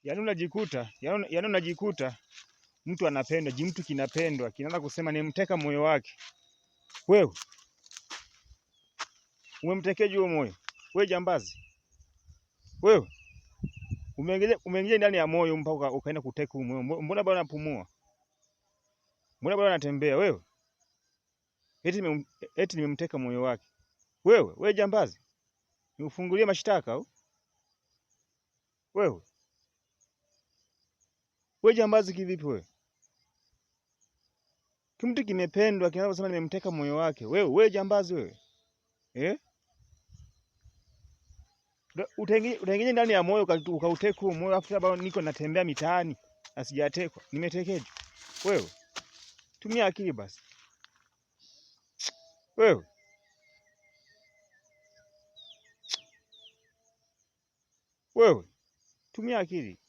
Yaani unajikuta, yaani unajikuta mtu anapendwa, jimtu kinapendwa, kinaanza kusema nimteka moyo wake. Wewe umemtekeje huo moyo? Wewe jambazi. Wewe umeingia ndani ya moyo mpaka ukaenda kuteka huo moyo. Mbona bado unapumua? Mbona bado anatembea wewe? Eti nimemteka moyo wake. Wewe, wewe jambazi. Niufungulie mashtaka au? Wewe. Wewe jambazi kivipi wewe? Kimtu kimependwa kinaposema nimemteka moyo wake. Wewe, wewe jambazi wewe. Eh? Utaingia ndani ya moyo ukauteka huo moyo, afu bado niko natembea mitaani asijatekwa. Nimetekeje? Wewe. Tumia akili basi. Wewe. Wewe. Tumia akili.